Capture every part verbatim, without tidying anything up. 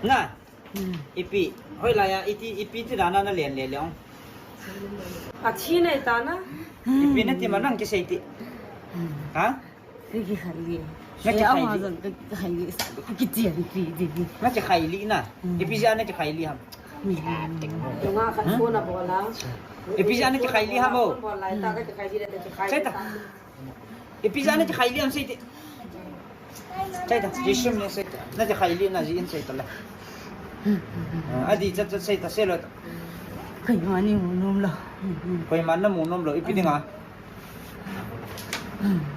Na. Hmm. Ipi. Hoilai a, iti, ipi ti dan a na len le le ong. Athi nei ta na. Ipi nati ma nang kisei ti. Hmm. Ha? Ka kikhai li. Na kikhai li. Ama jong ka kikhai li. Ka kichen pi di. Na kikhai li na. Hmm. Ipi jeh a na kikhai li ham. Hmm. Nga khat phone a bol a. Ipi jeh a na kikhai li ham o. Bol lai ta ka kikhai li le ta kikhai. Chai ta. Ipi jeh a na kikhai li ham sei ti. Chai ta. Jisu min sei ta. Na kikhai li na ji in sei ta le. Adi chat chat sei ta sei lo ta. Koima ni mu nom lo. Koima na mu nom lo. Ipi dinga.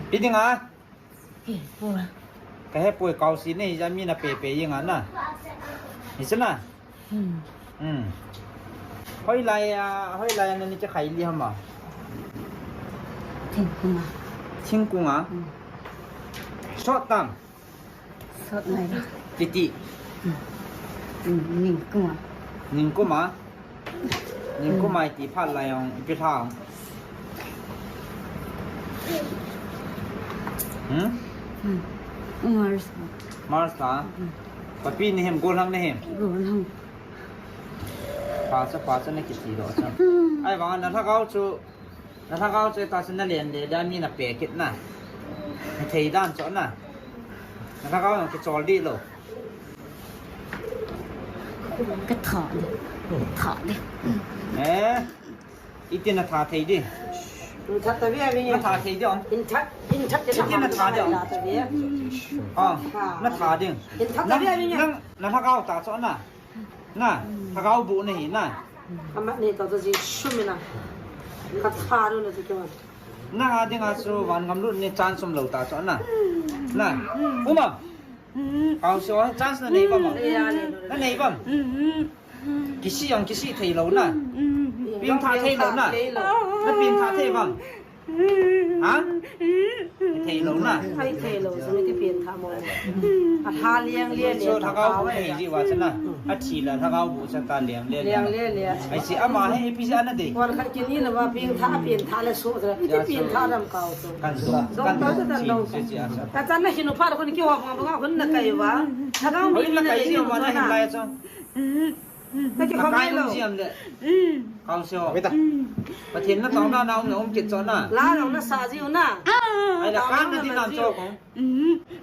Ipi dinga. He, pua. Ka he pua kau si ne, ja mi na pe pe ying a na. Hi se na? Hmm. Hmm. Hoilai a, hoilai a na ni kikhai li ham a. Thingkung a. Thingkung a? Hmm. Sot tam. Sot nai. Titi. Hmm. Hmm, ningkum a. Ningkum a? Ningkum a iti phat lai ong, ipi lha ong. Hmm? Hmm. March. March lha? Hmm. Papi na hem, golhang na hem? Golhang. Pha cha, pha cha na kiti doh cha. Hmm. Ahivang na lhagao chu, na lhagao chu ta chu na len le, le mi na pe kit na. Na thei dan chu na. Na lhagao na kichol di lo. Ka tha di. Tha di. Eh. Iti na tha thei di. Tha ta ve ve. Na tha thei di ong. In tha, in tha, iti na tha di ong. Ah, na tha di. In tha ta ve ve. Nang, na lhagao ta chu na. Na, lhagao bu na hi na. Ama ni ta ta ji sumina. Ka tha ru na ti ke. Na ha ding a chu van ngam lut ni chance um lo ta chu na. Na. Uma. Kau si o chance na nei bam. Na nei bam. Kisi jong kisi thei lo na. Pin tha thei lo na. Na pin tha thei bam. Ha? Thei lo na. Ai thei lo, sumi ti pin tha mo. A tha liang liang liang. Lhagao bu thei ji wa chana. A thi la lhagao bu cha ta liang liang liang. Liang liang liang. Ai si ama he ipi ja na dei. Wan khat kini la wa pin tha, pin tha la so ja. Iti pin tha dam kau so. Kan so. Kan ta ta dam. Ta ta na hinu pha ko ni ki wa ma ba ko na kai wa. Lhagao mi na kai ji ma na hin lai cho. Na kikhom mai lo. Kau seo. Pathen na tong na na um na um kit cho na. La nong na sa ji u na. Ai la kan na din nam cho kong.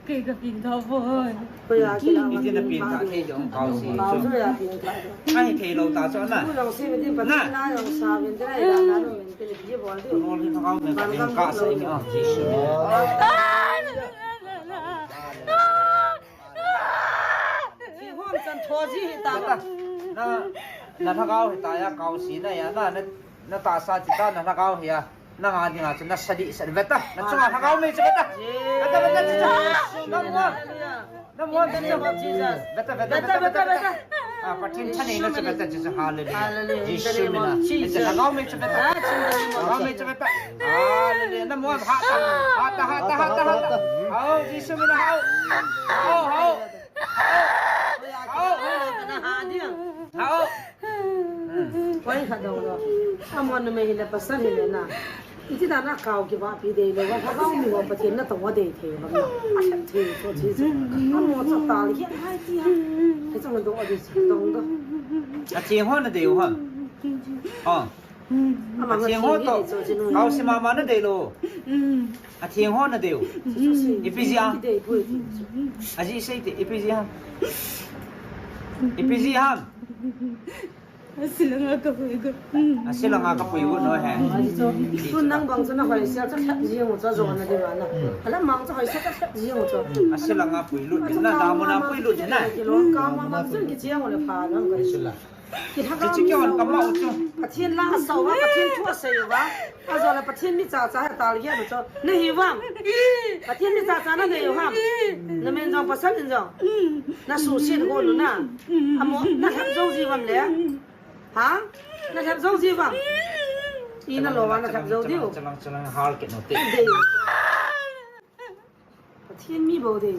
Kei ka pin tha voi. Ko ya ki la. Iti na pin tha thei jong kau si. Kau so ya pin tha. Ai thei lo ta cho na. Ku nong si mi din pa na nong sa vin te na ya na nong min te ni ji bol di. Nol hi kau na ka sa ni a. Jisu. Thing hon chan tho ji hi ta. Beta. Na, na lhagao hi ta ya kau si na ya na, na, na tahsa ti ta na lhagao hi ya. Na nga dinga chu na sa di sa beta. Na chunga lhagao mei chu beta. Beta, beta, beta. Na muan. Na muan beta. Beta, beta, beta, beta. Ah, Pathen thanei na chu beta chu hallelujah. Hallelujah. Jisu mina. Beta lhagao mei chu beta. Lhagao mei chu beta. Hallelujah. Na muan ha ta. Ha ta, ha ta, ha ta, ha ta. Hao, Jisu mina hao. Hao, hao. Hao. Hao. Koi kha dong lo. Amon na me hi le pasal hi le na. Iti da na kau ki ba pi dei lo. Wa kha ba mi wa Pathen na tong wa dei thei ba na. A thei thei cho chi chi. Amon cha ta le hi hai ti ha. He chang do a di dong do. A theng ho na dei u ha. Ha. A theng ho to. Kau si mama na dei lo. A theng ho na dei u. Ipi ji a. A ji sei te ipi ji a. Ipi ji ham. A silanga ka pui go. A silanga ka pui go no he. Chu nang bang chu na hoi sia cha khat ji mo cha jo na di ba na. Ala mang cha hoi sia cha khat ji mo cha. A silanga pui lut na da mo na pui lut na. Ki lo ka ma ma chu ki ji mo le pha na ka. Sila. Ki tha ka. Ki chi ki on ka ma u chu. Pathen la sa wa Pathen thu a sei wa. A jo la Pathen mi cha cha ha tal ya no cho. Na hi vang. Pathen mi cha cha na nei u ham. Na men jong pasal in jong. Na su sin ho nu na. Amo na thap jong ji vang le. Ha? Na thap jong ji vang. I na lo wa na thap jong diu. Chalang chalang hal ke no te. Dei. Pathen mi bo dei.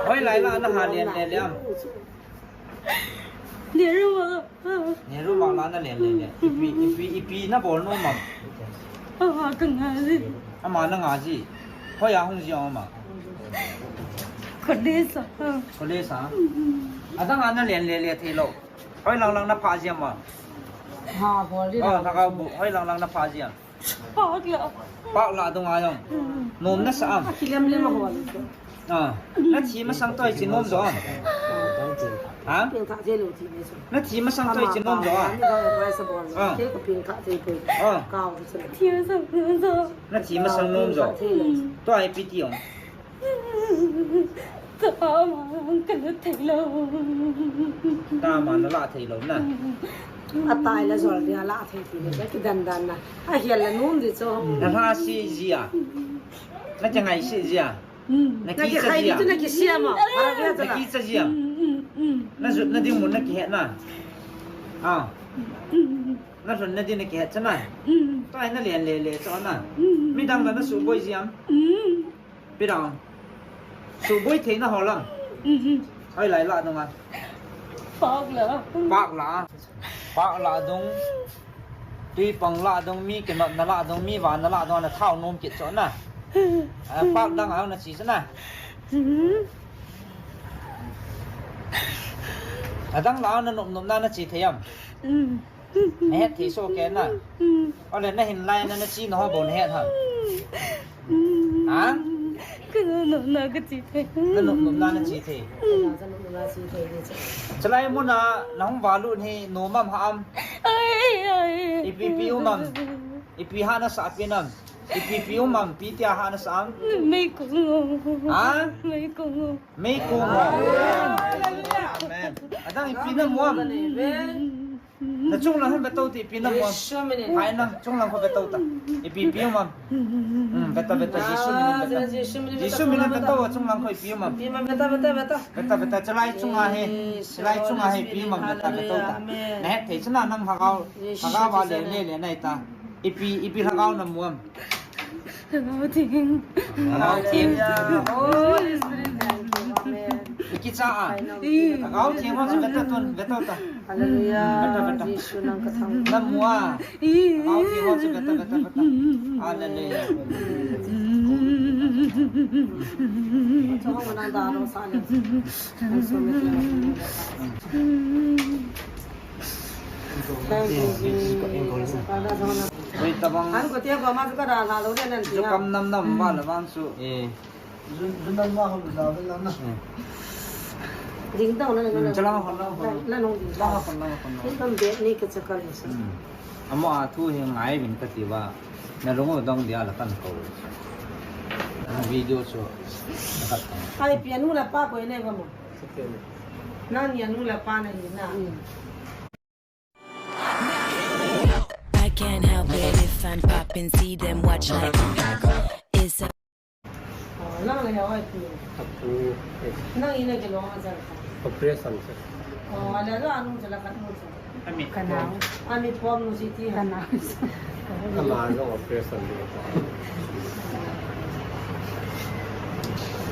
Hoilai la na ha lian le liam. Lian ru ma. Lian ru ma la na lian le liam. Ipi, ipi, ipi na bol no ma. Ama ka nga ji. Ama na nga ji. Hoi a hung ji ama. College a. College a? Adang a nalen le le thei lou. Hoilang lang naphah jia ma? Ha, hol di. Oh, lhagao bu. Hoilang lang naphah jia? Park lah. Park lah dung a jong. Nom nasa am? Akilem lem a hol. Ah, nathi masang toh hiche nom jo am? Ha? Nathi masang toh hiche nom jo am? Ah. Ah. Nathi masang nom jo. Tua hi ipi ti am? Tama, kana thei lou. Tama nala thei lou na. Atai la jol dia la thei ti le, kidan dan na. Ahel la nom di chu. Nala si jia. Nakingai si jia. Nakicha jia. Nakicha jia. Najutna ding mun nakihet na. Ah. Nalhunna ding nakihet chu na. Tua hi nalen le le chu na. Midang la nasuboi jia am? Ipi dang? Suboi theina ho lam. Hoilai lah dung a? Park lah. Park lah. Park lah dung. Tuipang lah dung, mi kinotna lah dung, mi vahna lah dung a natha u nom kit chu na. Ah, park dang a nache chu na. Adang lah a nanop nopna nache thei am? Nahet thei soh kei na. Ole nahin lai na nache na ho bou nahet ham? Ha? Ka nop nopna kache thei. Nanop nopna nache thei. Chulai muna nahung valut hi nom am hah am? Ai, ai. Ipi ipi um am? Ipi hah nasah pen am? Ipi ipi um am? Ipi tia hah nasah am? Meikong o. Ha? Meikong o. Meikong o. Amen. Adang ipi namu am? Nachunglang hin vetou te, ipi namu am? Hai nang, chunglang kho vetou ta. Ipi ipi um am? Hmm, veta, veta, Jesu min in veta. Jesu min in vetou, chunglang kho ipi um am? Veta, veta, veta. Veta, veta, chulai chunga hi. Chulai chunga hi ipi um am, veta, vetou ta. Nahet thei chu na, nang lhagao, lhagao va le, le, le nai ta. Ipi, ipi lhagao namu am? Lhagao Theng. Lhagao Theng. Hallelujah. Holy Spirit, thank you. Amen. Ikicha a. Lhagao Theng ho chu veta tun, veta ta. Hallelujah. Veta, veta. Jesu nang kathang. Namu a. Lhagao Theng ho chu veta, veta, veta. Hallelujah. Chong nang da lo sa le. Thank you, Jesus. Father, Son, Holy Spirit. Oi, tabang. An ko tia ko ma chu ka da la lo le nan tia. Chu kam nam nam ba la bang chu. Eh. Jun, jun nam ma ho la la na. Eh. Ding dong na na. Hmm, chala ma ho la ho. La nong ding. La ho la ho. Ni kam be ni ka chakal ni sa. Hmm. Amo a thu hi ngai vin kati uva. Na rung u dong dia la kan ko. Video chu. Ai, pi anu le pa koi le ba mo. Nang ni anu le pa na hi na. I can't help it if I'm popping, see them watch like it's a. Oh, nang le ya wai pi. Apu. Nang ina ke long a jar ka. Operation sir. Oh, ala lo anu jala ka nu jala. Ami. Kanang. Ami pom nu si ti ha. Kanang. Ama jong operation ni.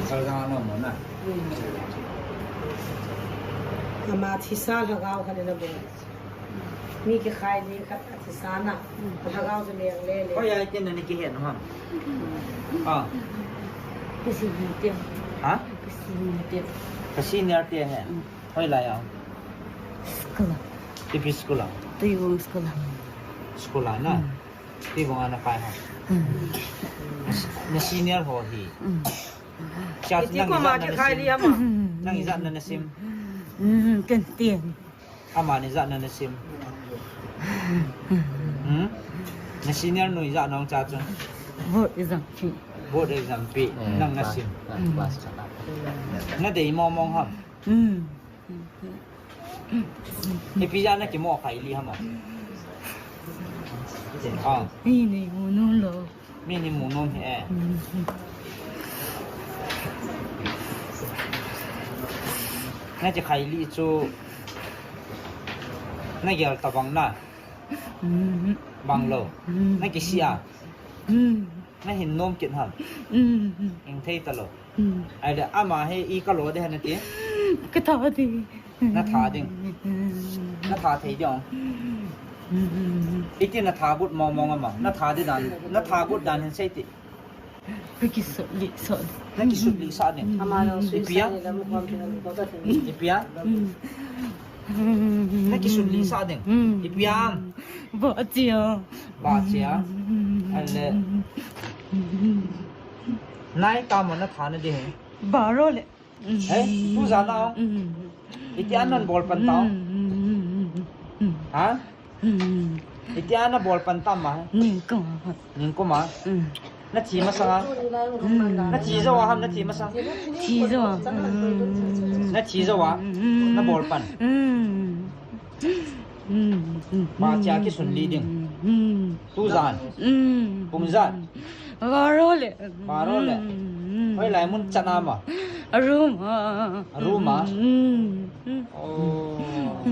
Kalgang ano mo na. Ama thisa lhagao khat na bo. Mi kikhai ni khat athisa na. Lhagao chu leng le le. Hoi ai tin na ni kihet ham? Ah. Ka senior te. Ha? Ka senior te. Ka senior te he. Hoilai a? School a. Ipi school a? Tuivung school a. School a na? Hmm. Tuivung a na kai ha? Hmm. Na, na senior ho hi. Hmm. Iti ko ma kikhai li ama. Nang ijat na na sim? Hmm, kan tin. Ama ni ijat na na sim? Hmm? Na senior nu ijat nong cha chun? Board exam pi. Board exam pi. Hmm. Nang na sim? Hmm. Na dei mong mong ham? Hmm. Ipi jeh a na kimo khai li ham? Ah. Mi ni mu nom lou. Mi ni mu nom hi e. Na kikhai li chu na gel ta bang na. Bang lou. Na kisih a. Na hin nom kit ham? Hing thei ta lou. Hmm. Ahile ama hi i ka lo de hana ti? Ka tha ding. Na tha ding. Na tha thei ding. Hmm. Iti na tha got mong mong ama. Na tha di dan. Na tha got dan hin sei ti. Ka kisut lih sah ding. Na kisut lih sah ding. Ama lo sui Ipi a? Sa ni lam khom pin ko ta tin. Ipi a? Mm. Na kisut lih sah ding. Mm. Ipi a? Ba chia. Ba chia. Mm. Ale. Nai ta mo na tha na ding. Baro le. Hei, tu jan a. Mm. Itia nan bol pan tao. Mm. Ha? Mm. Itia na bol pan tam ma. Ning ko. Ning ko ma. Mm. Na thi masang a. Mm. Na thi jo a ham na thi masang. Thi jo a. Mm. Na thi jo a. Mm. Na bol pan. Mm. Mm. Mm. Ma chia kisun lih ding. Mm. Tu jan. Mm. Pung jan. Baro le. Baro le. Mm. Hoilai mun chan a ma. A room a. A room a. Mm. Oh,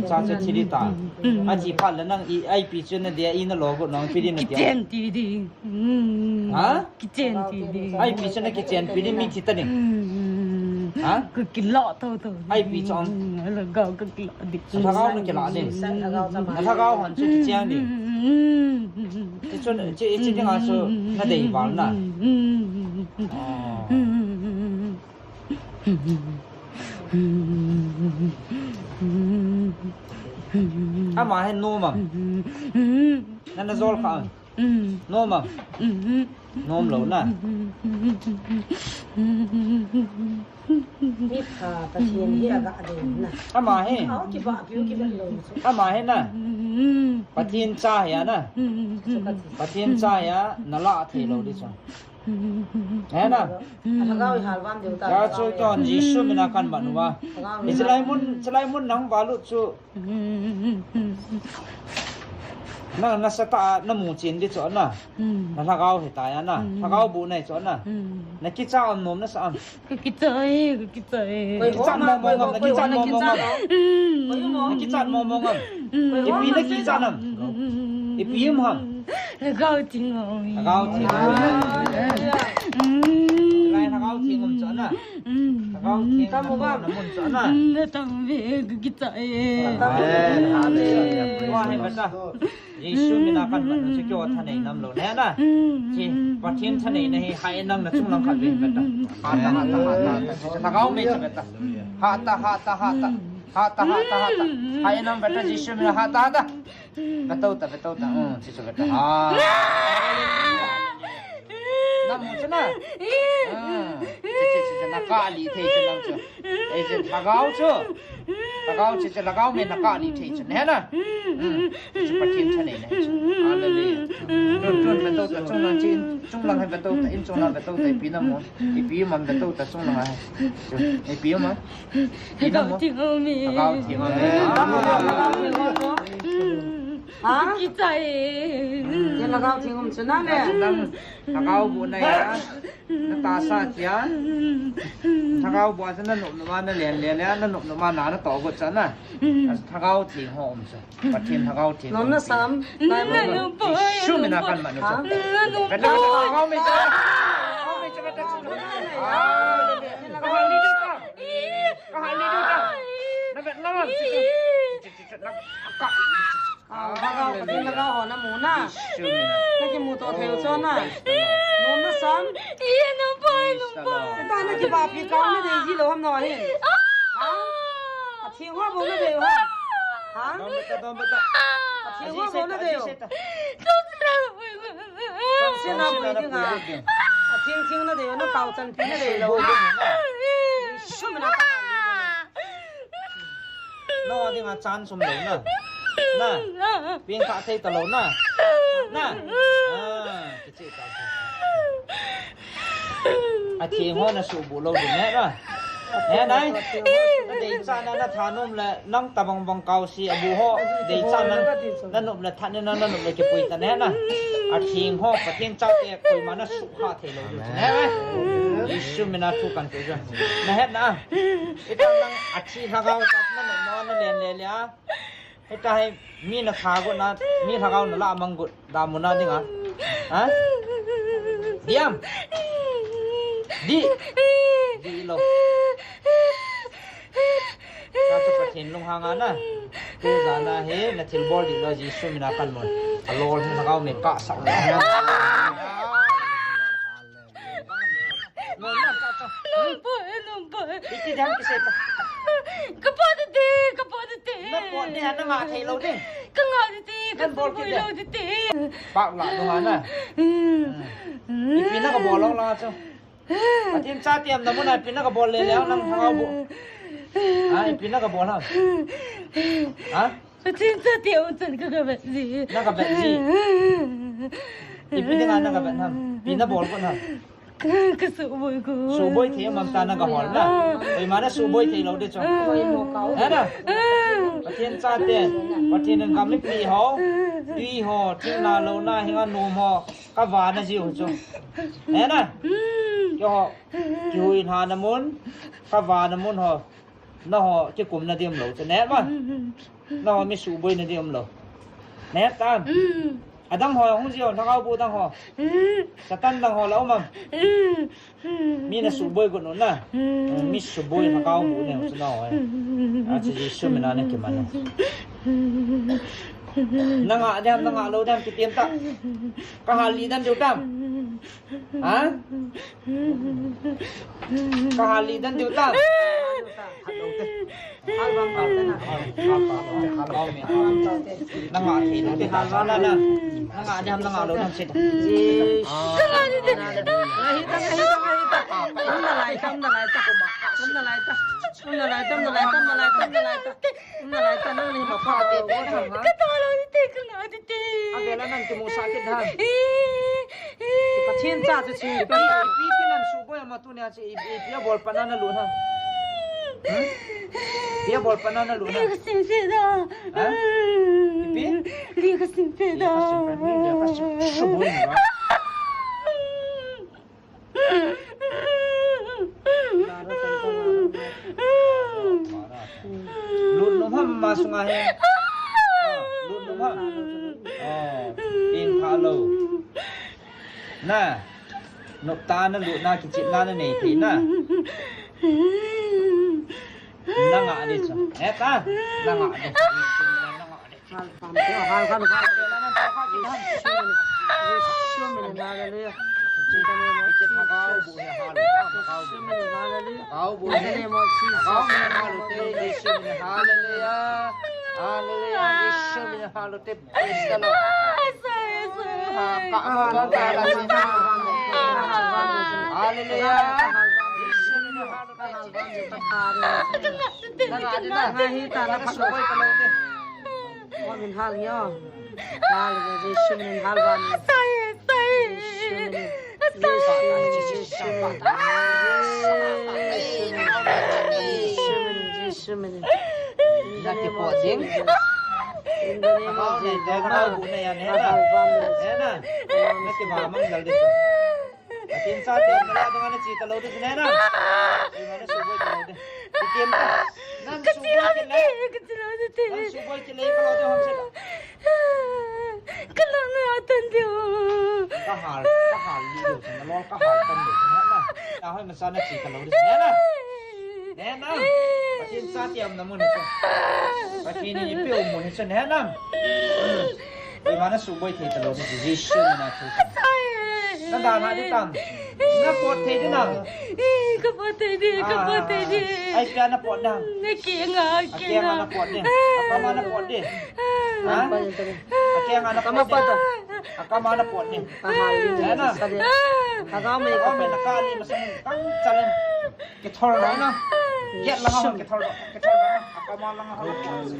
cha cha thi ding ta. Mm. A thi phat le nang i, a ipi chu na dia i na lo got nang pi ding na dia. Kitchen T V. Mm. Ha? Kitchen T V. A ipi chu na kitchen pi ding mi thi ta ding. Mm. Ha? Ka kila to to. A ipi chu ang. Mm. Lhagao ka kila ding. Lhagao na kila ding. Mm. Lhagao han chu kicheng ding. Mm. Chi chu, chi, chi ding a chu na dei val na. Mm. Oh. Ama hi nom am? Nana jol kha am? Nom am? Nom lou na. Mi pha Pathen hi aga dei na. Ama hi. Au, kiba, kiu, kiba lou. Ama hi na. Pathen cha hi a na. Pathen cha hi a, na la thei lou ding chu. He na. Lhagao i hal vam deu ta. Ya chu kon Jesu mina kan man uva. Lhagao i Israel mun, Israel mun nang valut chu. Na, na sa ta, na mu chin ding chu na. Na lhagao hi ta ya na. Lhagao bu nei chu na. Na kicha am nom na sa am. Ka kicha e, ka kicha e. Kichat mong mong am, na kichat mong mong am. Mm. Na kichat mong mong am. Mm. Ipi na kichat am? Mm. Ipi um ham? Lhagao theng um. Lhagao theng um. Mm. Lai lhagao theng um chu na. Mm. Lhagao theng um na mun chu na. Mm, na tam ve, ka kicha e. Wa he bata. Jesu mina kan man chu kyo thanei nam lou na na. Chi, Pathen thanei na hi hai nang na chung lang khat ve beta. Ha ta, ha ta, ha ta, ha ta. Lhagao me chu beta. Ha ta, ha ta, ha ta. Ha ta, ha ta, ha ta. Hai nang beta Jesu mina ha ta, ha ta. Beta ta, beta ta. Hmm, chi chu beta. Ha. Na mu chu na. Ah, chi, chi, chi, chi, na ka li thei chu nang chu. Ei, chi, lhagao chu. Lhagao chi, chi, lhagao me na ka li thei chu. He na. Hmm. Chu Pathen thanei na hi chu. Hallelujah. Tun, tun, beta ta, chung lang chi, chung lang hai beta ta, in chung lang beta ta, ipi na mo. Ipi man beta ta, chung lang hai. Ipi man. Ipi na mo. Lhagao theng um e. Lhagao theng um e. Ha? Kicha e. Ye lhagao theng um chu na le. Lhagao bu na ya. Na ta sa tia. Lhagao bu a chu na nop nop a na len len le, na nop nop a na, na to got cha na. Lhagao theng ho um cha. Pathen lhagao theng. Nom na sam. Nai mo. Jesu mina kan man u cha. Ha? Beta lhagao me cha. Lhagao me cha beta cha. Ka ha li du ta. Ka ha li du ta. Na bet na man. Chi, chi, chi, chi, na ka. Ah, lhagao, Pathen lhagao ho na mu na. Jesu mina. Na kimu to thei u chu na. Nom na sam. Ye, nom pai, nom pai. Ta na kiba pi kau na dei ji lou ham na hi. Ha? Pathen ho bou na dei u ham. Ha? Dom beta, dom beta. Pathen ho bou na dei u. Dom beta. Dom beta. Dom beta. Dom beta. Pathen theng na dei u, na pao chan pi na dei lou. Jesu mina ka. No, ding a chan sum lou na. Na. Pin kha thei ta lou na. Na. Ah, kichi ta. A theng ho na subu lou ding na. He nai. Na dei cha na, na thanom le nang tabang bang kau si abu ho. Dei cha na, na nop le than na, na nop le kipui ta na na. A theng ho, Pathen cha te koima na su kha thei lou ding na. Jesu mina thu kan pe jo. Na het na. Ita nang a thi lhagao ta na na na len le le a. Ita hai mi na kha go na, mi lhagao na la mang go da mu na ding a. Ha? Diam. Di. Di lou. Ka tu Pathen lunghang a na. Tu jan a hi na thil bol di lou Jesu mina kan mon. A lol hi lhagao me ka sa. Ti dam kisei ta. Ka pot ding, ka pot ding. Na pot ding, na ngah thei lou ding. Ka ngah ding, ka pot lou ding. Pak la dong ana. Hmm. Ipi na kabol lou la chu. Pathen chate umna mun a ipi na kabol le le nang thangau bu. Ha, ipi na kabol ha. Ha? Pathen chate um chan ka, ka vet ji. Na ka vet ji. Ipi dinga na ka vet ham? Ipi na bol kon ham? Ka suboi ko. Suboi thei mam ta na ka hol na. Oi ma na suboi thei lou ding chu. He na? Pathen chate. Pathen in ka mipi ho. Tui ho. Thing na lou na hinga nom ho. Ka vana jiu chu. He na? Keiho. Kihui na na mun. Ka vana mun ho. Nangho kikum na ding um lou chu, ne ma? Nangho mi suboi na ding um lou. Ne ta? Adang ho hung jiu, thangau bu dang ho. Satan dang ho la um am? Mi na suboi got u na. Mi suboi thangau bu ne chu nangho. A chu Jesu min a na kiman. Na ngah ding, na ngah lou ding, kitem ta. Ka hal li dan diu tam. Ha? Ka hal li dan diu tam. Na ngah thei lou ding, na ngah ding, na ngah lou ding, se. Ka ngah ding. Ngahi ta, ngahi ta, ngahi ta. Um na lai ta, um na lai ta. Um na lai ta. Um na lai ta, um na lai ta, um na lai ta, um na lai ta. Um na lai ta, nang ni ma pha te te na. Ka ta lou ding te, ka ngah ding te. A vela nang kimu sa kit dan. Pathen cha chu chu. Ipi, ipi ti nan suboi ama tunia chu, ipi, ipi a bol pa na na lut ham? Hmm? Ipi a bol pa na na lut ham? Li ka sim se da. Ha? Ipi? Li ka sim se da. Li ka sim pa, li ka sim, suboi na. Lut nom ham ama sunga hi. Ah, lut nom ham. Oh, peng pha lou. Na, nop tah na lut na, kichepna na nei thei na. Na ngah ding chu. He ta, na ngah ding. Na ngah ding. Hal, hal, hal, hal. Jesu min, Jesu min, hallelujah. In the name of Jesus. Jesu min, hallelujah. In the name of Jesus. Hallelujah. Hallelujah. Jesu min, hallelujah. Praise the Lord. Hallelujah. Jesu min, hallelujah. Hal nyo. Hal nyo, Jesu min hal van. Sai, sai. Jesu min. Sai. Jesu min. Jesu min. Jesu min. In the name of Jesus. In the name of Jesus. Hal van. Hal van. Pathen chate, na la dong ana che ta lou ding, ne na. Ei, na suboi ta lou ding. Ipi em ta? Nang suboi kile. Ka che lou ding, ka che lou ding. Nang suboi kile, ka lou ding, ham se. Ka lou na tan ding. Ka hal, ka hal li lou, na lou ka hal tan ding, ne na. Na hoi masa na che ta lou ding, ne na. Ne na. Pathen chate umna mun hi chu. Pathen in eipeh u mun hi chu, ne na. Ei, na suboi thei ta lou ding, Jesu min a thu. Na dalha ding tam. Na pot thei ding nam. Ka pot thei ding, ka pot thei ding. Ai, ipi a na pot ding? Na kenga, a kenga na pot ding. A kama na pot ding. Ha? A kenga na pot ding. A kama na pot ding. Aha, na. A kama na pot ding. Kithol na na. Get langa ho kithol na. Kithol na. A kama langa ho.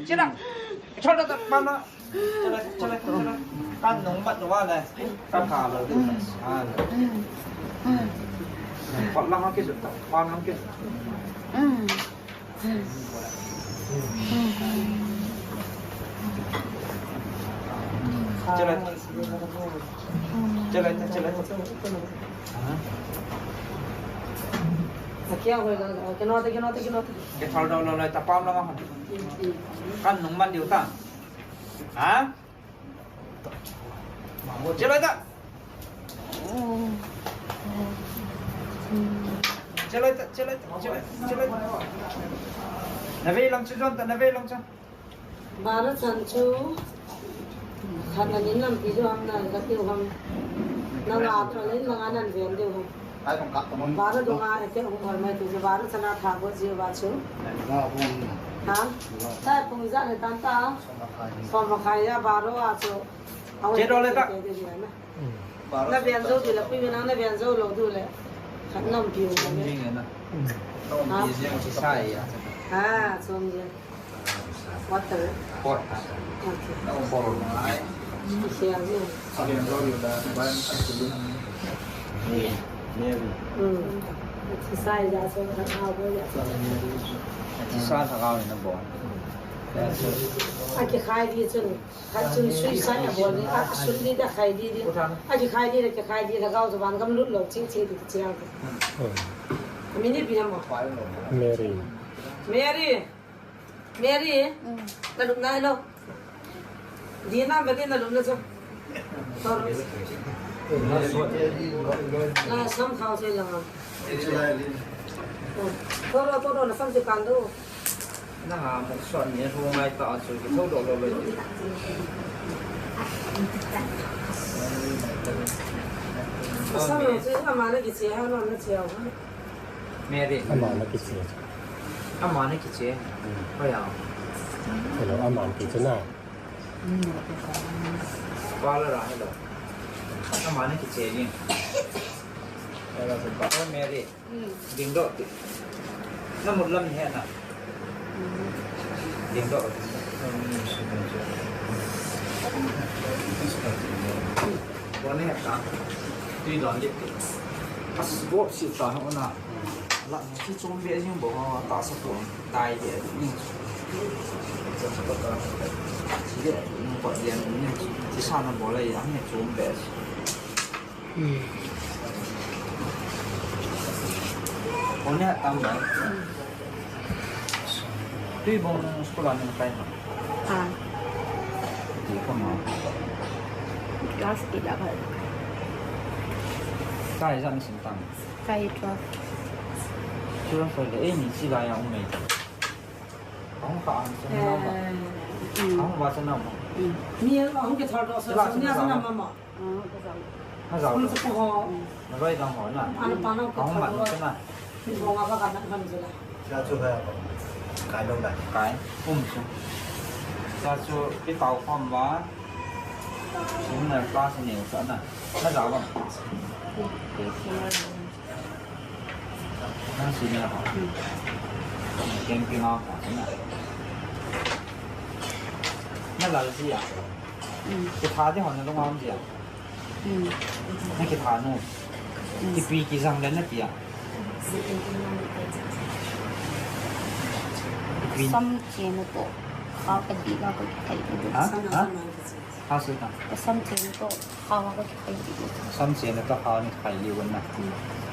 Chira. Kithol na ta mana. Chira, chira, chira. Kan nung mat wa le. Kan ha lo. Ha lo. Pat langa ke ta. Pan langa ke. Chale. Chale, chale. Kya hoy, kino te, kino te, kino te. Kithol do lo lo, tapam lo ma. Kan nung man diu ta. Ha? Chale ta. Chale ta, chale ta, chale, chale. Na vei lang chu jon ta, na vei lang chu. Bara chan chu, khat na nin lampi chu ham na gat diu ham. Na nga tho le na nga nan ven diu ham. Baro dunga eke hung hol mai tu, baro chana tha bo ji ba chu. Ha? Ta pung ja ne tan ta. Som makhai ya baro a chu. Che do le ta. Na bian jo di le, pui na na bian jo lo du le. Khat nam piu. Jing na. Ha? Sai ya. Ha, som ji. Water. Pot. Okay. Pot. Siang ji. Mary. Hmm. Exercise ja so ka ha bo ja so. Exercise ka ni na bo. Aki khai di chun. Khat chun suicide a bol ni, a, a sut ni da khai di di. Aki khai di da, ki khai di da, gao to ban gam lut lo, ching ching di, ching di. Mini bi na mo. Mary. Mary. Mary. Mm. Na lup na lo. Di na ba di na lup na so. Tor. Na sam khao se la. Tor, tor, na sam se kan do. Na ha, muk suan ni hu ngai ta chu ki tho do lo lo. Sa lo chu ama na ki che ha lo na che ha. Mary. Ama na ki che. Ama na ki che. Hoi ya. Hello, ama ki che na. Pala ra hello. Ama na ki che ni. Hello, Mary. Ding doh ti. Na mut lam ni he na. Ding doh. Bo ne he ta. Tui don dip ti. As bo si ta ho na. La ni chi chom be jing bo ho ta sa ko. Tai de ni. Sa sa ko ta. Chi de ni ko de ni. Chi sa na bo la ya ni chom be. Kone atam ba? Tui bong school a nung kai ma? Ah. Ti ko ma. Class eight a ba? Kai ja ni sim tam. Kai twelve. Twelve le, eh, ni chi la ya um mai. Ahung kha an sa na ma. Eh, mm. Ahung ba sa na ma. Mm. Ni ahung ke thor do sa, class ni sa na ma ma. Na jao. School chu ko ho. Na roi dang ho na. Ana pa na ko. Ahung mat na. Ni ko nga ba ka na han jela. Cha chu ba. Kai lo da. Kai. Um chu. Cha chu ki tau khom ba. Senior class ni sa na. Na jao ba. Nang senior ho. Ken ki ngau ho na. Na lal ji a. Kitha di ho na lung a um ji a. Na kitha nu. Kipi kijang le na ti a. Kipi. Sam che na to. Kha ka di la ko ki kai ko. Ha? Ha? Ha, sui ta. Ka sam che na to, kha ka ki kai di. Sam che na to, kha ni kai li wan na.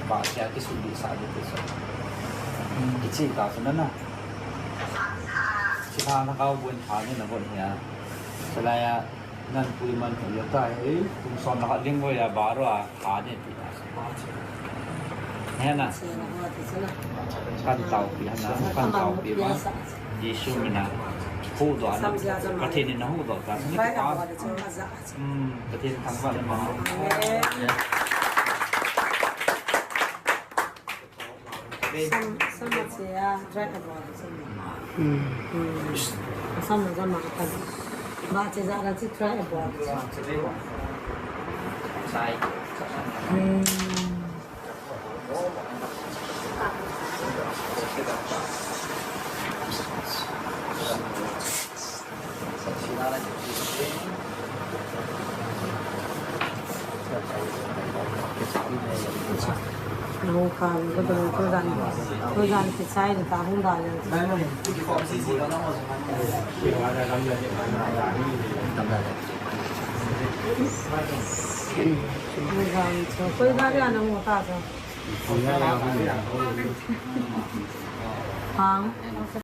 Ba sia ki su di sa di ti sa. Ki chi ta su na na. Chi ta na ka bun ta ni na bun ya. Sa la ya nan pui man ko ya ta he. Kum som na ka ding ko ya ba ro a. Kha ni ti ta. He na. Kan tao pi na, kan tao pi ba. Jesu mina. Hu do na. Pathen in na hu do ta. Ni ka. Hmm, Pathen thangvah le ma. Sam, sam a che a, dry a bol a che. Hmm. Hmm. Sam a jama a kan. Ba che ja la che dry a bol a che. Sai. Hmm. Nung kha ko dong ko dan, ko dan ki chai ta hung da le. Nung kha ko ko da ya nung ta sa. Hang, ang sa